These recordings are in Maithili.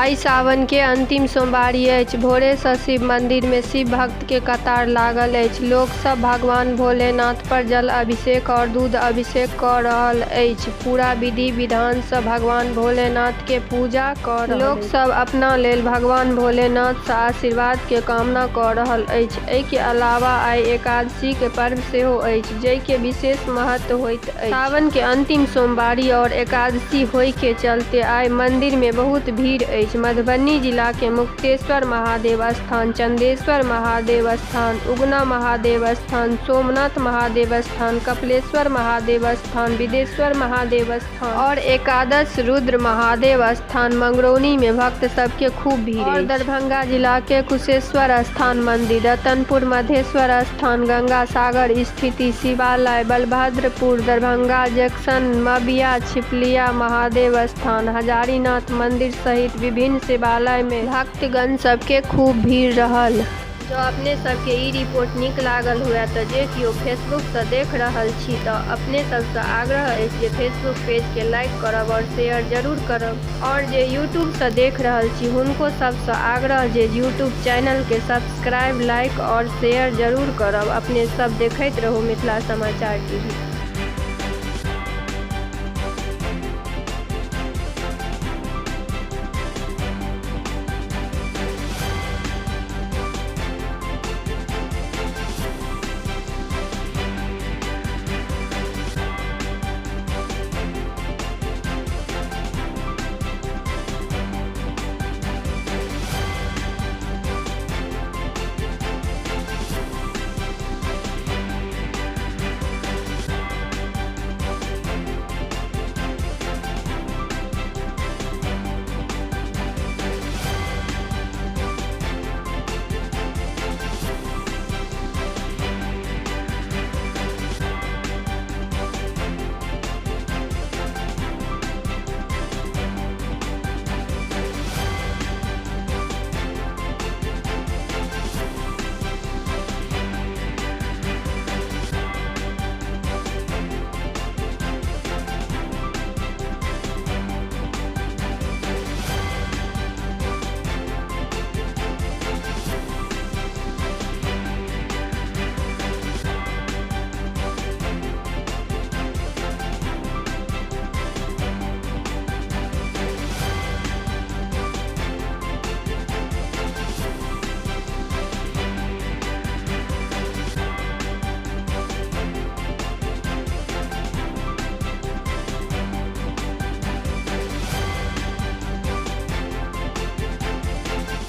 आइ सावन के अंतिम सोमवारी अछि। भोरे सँ शिव मंदिर मे शिव भक्त के कतार लागल अछि। लोक सब भगवान भोलेनाथ पर जल अभिषेक और दूध अभिषेक क रहल अछि। पूरा विधि-विधान से भगवान भोलेनाथ के पूजा क रहल लोक सब अपना लेल भगवान भोलेनाथ से आशीर्वाद के कामना क रहल अछि। एहि के अलावा आइ एकादशी के पर्व सेहो अछि जइ के विशेष महत्व होइत अछि। सावन के अंतिम सोमवारी और एकादशी होय के चलते आइ मंदिर में बहुत भीड़ अछि। मधुबनी जिला के मुक्तेश्वर महादेव स्थान, चंदेश्वर महादेव स्थान, उगना महादेव स्थान, सोमनाथ महादेव स्थान, कपिलेश्वर महादेव स्थान, विदेश्वर महादेव स्थान और एकादश रुद्र महादेव स्थान मंगरौनी में भक्त सब के खूब भीड़ और दरभंगा जिला के कुशेश्वर स्थान मंदिर, रतनपुर मधेश्वर स्थान, गंगा सागर स्थित शिवालय, बलभद्रपुर, दरभंगा जंक्शन, मबिया छिपलिया महादेव स्थान, हजारीनाथ मंदिर सहित विभिन्न शिवालय में भक्तगण सबके खूब भीड़ रहल। जँ अपने सबके ई रिपोर्ट नीक लागल हुए तऽ जे केओ फेसबुक से देख रहल छी तऽ अपने सबसँ आग्रह अछि जे फेसबुक पेज के लाइक करब और शेयर जरूर करब और जे यूट्यूब से देख रहल छी हुनको सबसँ आग्रह जे यूट्यूब चैनल के सब्सक्राइब, लाइक और शेयर जरूर करब। अपने सब देखैत रहू मिथिला समाचार टीवी।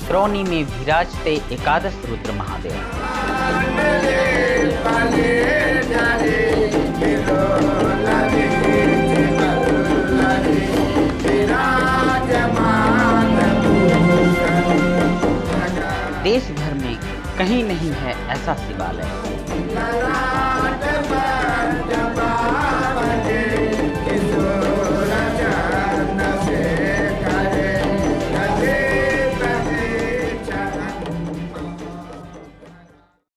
मंगरौनी में विराजते एकादश रुद्र महादेव। देश भर में कहीं नहीं है ऐसा शिवालय।